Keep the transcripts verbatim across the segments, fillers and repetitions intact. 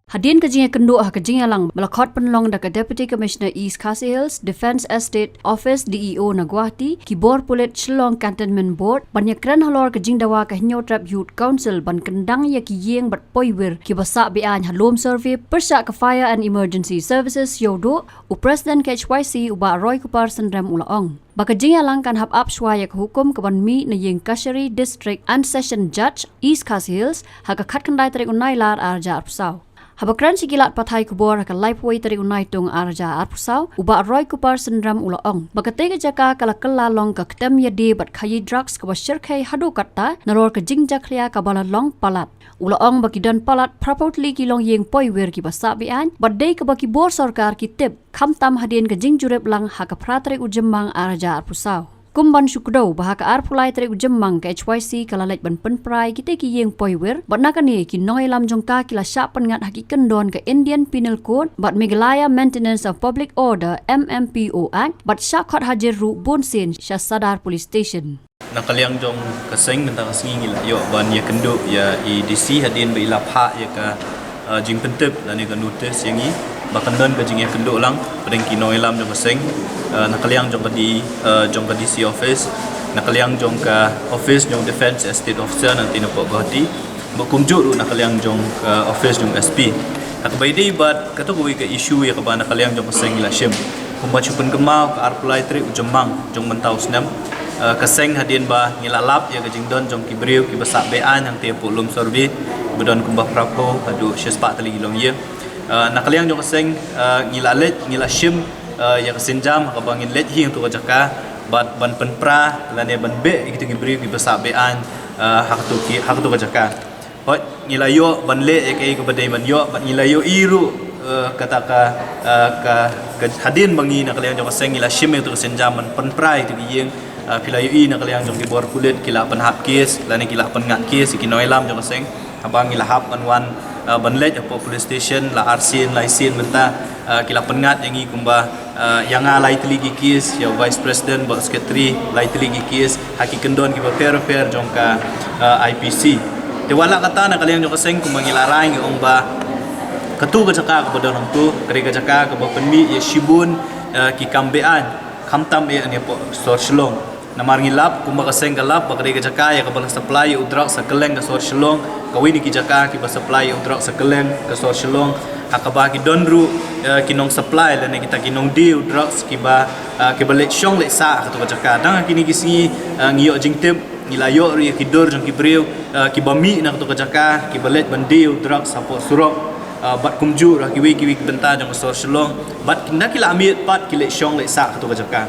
Hadien ka jingïakynduh ha ka jingïalang ba la khot pynlong da ka Deputy Commissioner East Khasi Hills, Defence Estate Office, D E O, na Guwahati, ki bor pulit Shillong Cantonment Board, ban ïakren halor ka jingdawa ka Hynñiewtrep Youth Council ban kyndang ïa ki ïing bad poiwir kiba sah be-aiñ ha lum survey, pyrshah ka Fire and Emergency Services, Hynñiewtrep, u President K H Y C, u Bah Roy Kupar Synrem, u la ong ba ka jingïalang kan hap ap shuwa ïa ka hukum kaban mih na ïing Kashari District and Session Judge, East Khasi Hills, ha ka khatkhyndai tarik u Nailar arhajar arphew saw. Haba kren sha ki lad pathai khubor ha ka laiphew wei tarik u Naitung arhajar arphew saw, u Bah Roy Kupar Synrem u la ong ba katei ka jaka ka la kylla long ka ktem ïadie bad khaïi drugs kaba shyrkhei haduh katta nalor ka jingjakhlia kaba la long palat. U la ong ba ki don palat phraphew tylli ki longïing poiwir kiba sah be-aiñ, bad dei kaba ki bor sorkar ki tip, khamtam hadien ka jingjurip lang ha ka phra tarik u Jymmang arhajar arphew saw. Kum ban shu kdew ba ha ka arphew lai tarik u Jymmang ka H Y C ka la leit ban pynpra ïa kitei ki ïing poiwir, bad na kane ki nongïalam jong ka ki la shah pynngat ha ki kyndon ka Indian Penal Code bad Meghalaya Maintenance of Public Order, M M P O Act, bad shah khot hajir ruh bunsien sha Sadar Police Station. Na ka liang jong ka seng mynta ka sngi ngi la ïoh ban ïakynduh ïa i D C hadien ba i la phah ïa ka, uh, jingpyntip lane ka notice ïa ngi ba kan don ka jingïakynduh lang pdeng ki nongïalam jong ka seng, uh, na ka liang jong ka D, uh, jong ka D C office, na ka liang jong ka office jong Defence Estate Officer nangta na pdeng Guwahati, bad kumjuh ruh na ka liang jong ka office jong S P. Ha kaba ïadei bad kato kawei ka issue ïa kaba na ka liang jong ka seng ngi la shim. Kumba shu pynkynmaw, ka arphew lai tarik u Jymmang jong mynta u snem, eh, ka seng hadien ba ngi la lap ïa ka jingdon jong ki briew kiba sah be-aiñ hangtei hapoh lum survey, ba don kumba phraphew haduh shispah tylli ki longïing. Eh, na ka liang jong ka seng, eh, ngi la leit, ngi la shim, eh, ïa ka sienjam ha kaba ngin leit hi hangto ka jaka bad ban pynpra lane ban beh ïa kito ki briew kiba sah be-aiñ, eh, ha kato ki, ha kato ka jaka. Hooid, ngi la ïoh ban leh ïa kaei kaba dei ban ïoh, bad ngi la ïohi ruh, eh, kata ka, eh, ka, ka hadien ba ngi na ka liang jong ka seng ngi la shim ïa kato ka sienjam ban pynpra ïa kato ka ïing, eh, phi la ïohi na ka liang jong ki bor pulit ki la pynhap case lane ki la pynngat case ïa ki nongïalam jong ka seng. Haba ngi la hap ban wan, eh, ban leit hapoh police station la arsien laisien mynta, eh, ki la pynngat ïa ngi kumba, eh, ïa nga lai tylli ki case, ïa u Vice President bad Secretary lai tylli ki case ha ki kyndon kiba pher bapher jong ka, eh, I P C. Te wat la katta, na ka liang jong ka seng kumba ngi la rai ngi ong ba kato ka jaka kaba don hangto ka dei ka jaka kaba pynmih ïa shibun, eh, ki kam be-aiñ, khamtam eh hapoh sor Shillong. Namar ngi lap, kumba ka seng ka lap, ba ka dei ka jaka ïa kaba la supply ïa u drugs ha kylleng ka sor Shillong, kawei na ki jaka kiba supply ïa u drugs ha kylleng ka sor Shillong, ha kaba ki don ruh, eh, ki nong supply lane kita ki nongdie u drugs kiba, eh, kiba leit shong leit sah ha kato ka jaka. Dang ha kine ki sngi, eh, ngi ïoh jingtip, ngi la ïoh ruh ïa ki dur jong ki briew, eh, kiba mih na kato ka jaka, kiba leit ban die u drugs hapoh surok, eh, bad kumjuh ruh ha kiwei kiwei ki bynta jong ka sor Shillong, bad na ki la miet pat ki leit shong leit sah ha kato ka jaka.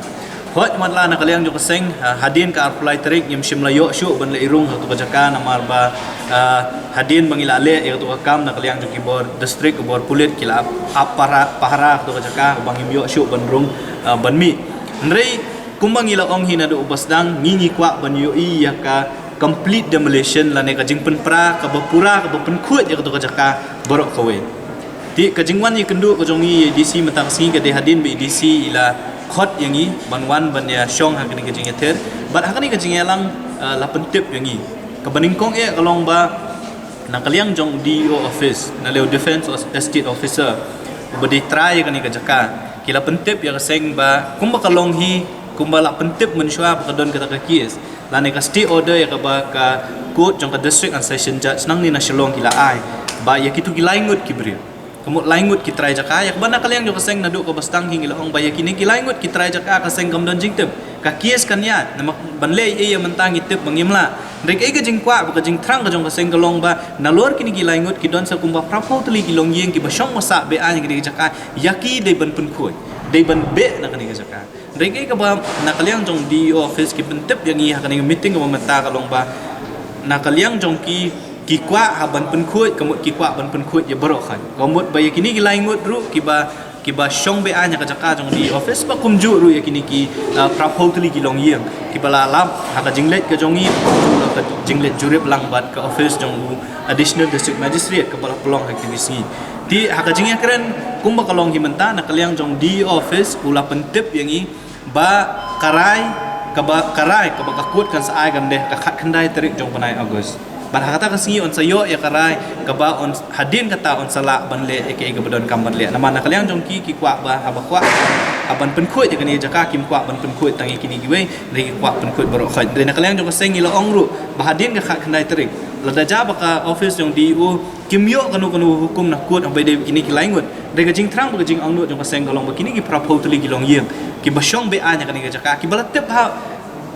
Hooid, wat la na ka liang jong ka seng, ha, hadien ka arphew lai tarik ngim shym la ïoh shuh ban leit rung ha kato ka jaka namar ba, ah, hadien ba ngi la leh ïa kato ka kam na ka liang jong ki bor district, ki bor pulit ki la ap, ap pahara, pahara ha kato ka jaka ba ngim ïoh shuh ban rung, ah, ban mih. Hynrei kumba ngi la ong hi naduh uba sdang, ngi ngi kwah ban ïohi ïa ka complete demolition lane ka jingpynpra kaba pura kaba pynkhuid ïa kato ka jaka baroh kawei. Te ka jingwan ïakynduh ka jong ngi ïa i D C mynta ka sngi ka dei hadien ba i D C i la khot ïa ngi ban wan ban ïa shong ha kane ka jingïathir bad ha kane ka jingïalang, eh, la pyntip ïa ngi. Kaba nyngkong eh ka long ba na ka liang jong D E O office, na lei u Defence Estate Officer uba dei trai ïa kane ka jaka, ki la pyntip ïa ka seng ba kumba ka long hi, kumba la pyntip mynshuwa ba ka don kata ka case, lane ka stay order ïa kaba ka court jong ka District and Session Judge nangne na Shillong ki la ai ba ïa kito ki lai ngut ki briew, ka mut lai ngut ki trai jaka, ïa kaba na ka liang jong ka seng naduh kaba sdang hi ngi la ong ba ïa kine ki lai ngut ki trai jaka ka seng kam don jingtip. Ka case kan ïaid, namar ban leh ei ei ïa mynta ngi tip ba ngim lah. Hynrei kaei ka jingkwah bad ka jingthrang ka jong ka seng ka long ba nalor kine ki lai ngut ki don sa kumba phraphew tylli ki longïing kiba shong ba sah be-aiñ ha kine ki jaka, ïa ki dei ban pynkhuid, dei ban beh na kane ka jaka. Hynrei kaei kaba na ka liang jong D E O office ki pyntip ïa ngi ha kane ka meeting kaba mynta ka long ba na ka liang jong ki, ki kwah ha ban pynkhuid, ka mut ki kwah ban pynkhuid ïa baroh kawei. Ka mut ba ïa kine ki lai ngut ruh kiba, kiba shong be-aiñ ha ka jaka jong D E O office, bad kumjuh ruh ïa kine ki, ah, phraphew tylli ki longïing kiba la lap ha ka jingleit ka jong ngi, ka jingleit jurip lang bad ka office jong u Additional District Magistrate kaba la pynlong ha kine ki sngi. Te ha ka jingïakren kumba ka long hi mynta, na ka liang jong D E O office u la pyntip ïa ngi ba ka rai kaba, ka rai kaba ka court kan sa ai kan dei ha ka khatkhyndai tarik jong u bnai August. Bad ha kata ka sngi yn sa ïoh ïa ka rai kaba yn, hadien kata yn sa lah ban leh ïa kaei kaba donkam ban leh. Namar na ka liang jong ki, ki kwah ba, haba kwah, haba pynkhuid ïa kane ka jaka, kim kwah ban pynkhuid tang ïa kine kiwei, hynrei ki kwah pynkhuid baroh khoit. Hynrei na ka liang jong ka seng ngi la ong ruh ba hadien ka khatkhyndai tarik, lada jia ba ka office jong D E O kim ïoh kano kano hukum na court haba ïadei bad kine ki laingut, hynrei ka jingthrang bad ka jingangnud jong ka seng ka long ba kine ki phra phew tylli ki longïing kiba shong be-aiñ ha kane ka jaka, kiba la tip ha,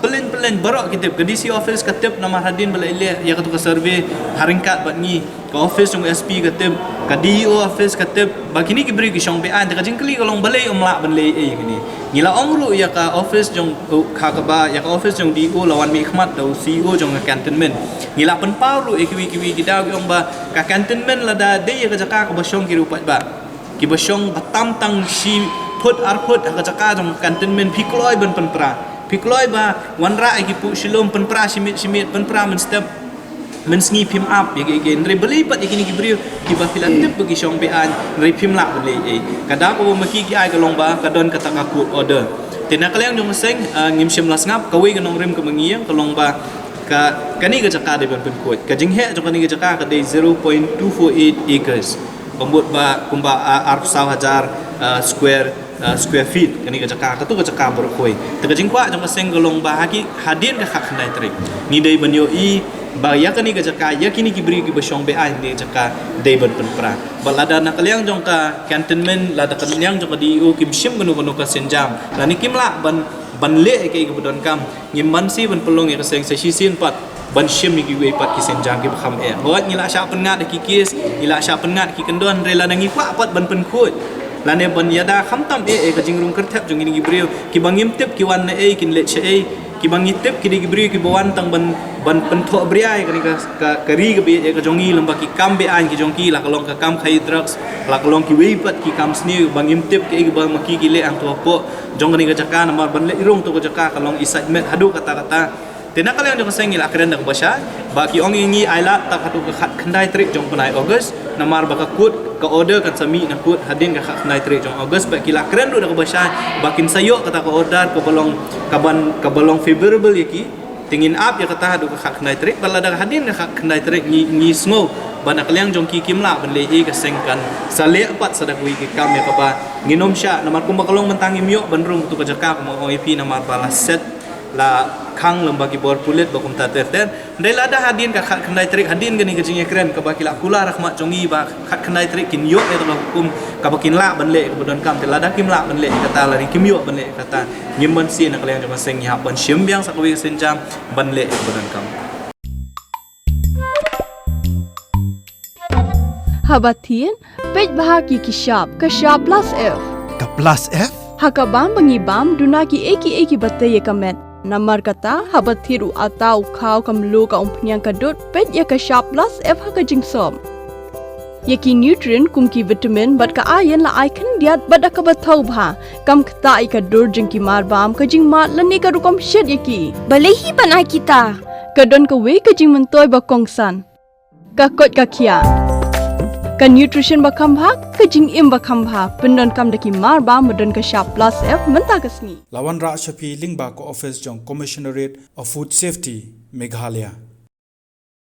pyllein pyllein baroh ki tip. Ka D C office ka tip namar hadien ba la leh ïa katu ka survey ha ryngkat bad ngi. Ka office jong S P ka tip, ka D E O office ka tip ba kine ki briew ki shong be-aiñ. Te ka jingkylli ka long balei ym lah ban leh ei kine. Ngi la ong ruh ïa ka office jong, uh, ka kaba, ïa ka office jong D E O la wan mihkhmat da u C E O jong ka cantonment. Ngi la pynpaw ruh ïa kiwei kiwei ki daw, ki ong ba ka cantonment lada dei ïa ka jaka kaba shong ki riewpaidbah, kiba shong ba tam tang shi phut ar phut ha ka jaka jong ka cantonment, phi kloi ban pynpra. Phi kloi ba wanrah ïa ki puh shilum, pynpra shi miet shi miet, pynpra mynstep mynsngi, phim ap ïa kiei kiei. Hynrei balei pat ïa kine ki briew kiba phi la tip ba ki shong be-aiñ, hynrei phim lah ban leh ei. Ka daw kaba ma ki ki ai ka long ba ka don kata ka court order. Te na ka liang jong ka seng, ah, ngim shym la sngap. Kawei ka nongrim kaba ngi ïeng ka long ba ka, kane ka jaka dei ban pynkhuid. Ka jingheh jong kane ka jaka ka dei zero point two four eight acres. Ka mut ba kumba, ah, arphew saw hajar, ah, square, ah, square feet kane ka jaka, katu ka jaka baroh kawei. Te ka jingkwah jong ka seng ka long ba ha ki, hadien ka khatkhyndai tarik ngi dei ban ïohi ba ïa kane ka jaka, ïa kine ki briew kiba shong be-aiñ ha kane ka jaka dei ban pynpra. Bad lada na ka liang jong ka cantonment, lada ka liang jong ka D E O kim shim kano kano ka sienjam, lane kim lah ban, ban leh ïa kaei kaba donkam, ngim banse ban pynlong ïa ka seng sa shisien pat ban shim ïa kiwei pat ki sienjam kiba kham eh. Hooid, ngi la shah pynngat ïa ki case, ngi la shah pynngat ïa ki kyndon, hynrei lada ngi kwah pat ban pynkhuid lane ban ïada, khamtam eh ïa ka jingrung kyrthep jong kine ki briew kiba ngim tip ki wan na ei, kin leit shaei, kiba ngi tip ki dei ki briew kiba wan tang ban, ban pynthoh bria ïa kane ka, ka, ka ri kaba ïeit ïa ka jong ngi, lem bad ki kam be-aiñ ki jong ki, la ka long ka kam khaïi drugs, la ka long kiwei pat ki kam sniew ba ngim tip kiei kiba ma ki ki leh hangto hapoh jong kane ka jaka. Namar ban leh rung to ka jaka ka long i sait met haduh katta katta. Te na ka liang jong ka seng ngi la kren da kaba shai ba ki ong ïa ngi ai lad tang haduh ka khatkhyndai tarik jong u bnai August, namar ba ka court, ka order kan sa mih na court hadien ka khatkhyndai tarik jong August. Bad ki la kren ruh da kaba shai ba kin sa ïoh kata ka order kaba long, kaban, kaba long favorable ïa ki. Te ngin ap ïa kata haduh ka khatkhyndai tarik. Bad lada hadien ka khatkhyndai tarik ngi, ngi sngew ba na ka liang jong ki kim lah ban leh ei, ka seng kan sa leh pat sa da kawei ka kam ïa kaba ngin ym shah, namar kumba ka long mynta ngim ïoh ban rung to ka jaka, kumba ong ïa phi, namar ba la set, la khang lem bad ki bor pulit bad kumta ter ter. Hynrei lada hadien ka khatkhyndai tarik, hadien kane ka jingïakren kaba ki la kular ha khmat jong ngi ba khatkhyndai tarik kin ïoh ïa ka hukum kaba kin lah ban leh kaba donkam, te lada kim lah ban leh kata, lane kim ïoh ban leh kata, ngim banse na ka liang jong ka seng ngi hap ban shim biang sa kawei ka sienjam ban leh kaba donkam. Haba thied, peit bha ki ki shap, ka shap plus F. Ka plus F? Ha ka bam ba ngi bam, duna kiei kiei kiba tei ïa ka met. Namar kata, haba thied u atta, u khaw, ka mluh, ka umphniang, ka dud, peit ïa ka shap plus F ha ka jingsop. Ïa ki nutrient kum ki vitamin bad ka iron la ai khyndiat bad da kaba thaw bha. Kam ktah ïa ka dur jong ki marbam, ka jingmad lane ka rukom shet ïa ki. Balei hi ban ai kita? Ka don kawei ka jingmyntoi ba kongsan. Ka koit ka khiah. Ka nutrition ba kham bha, ka jingim ba kham bha. Pyndonkam da ki marbam ba don ka shap plus F mynta ka sngi. La wanrah sha phi lyngba ka office jong Commissionerate of Food Safety, Meghalaya.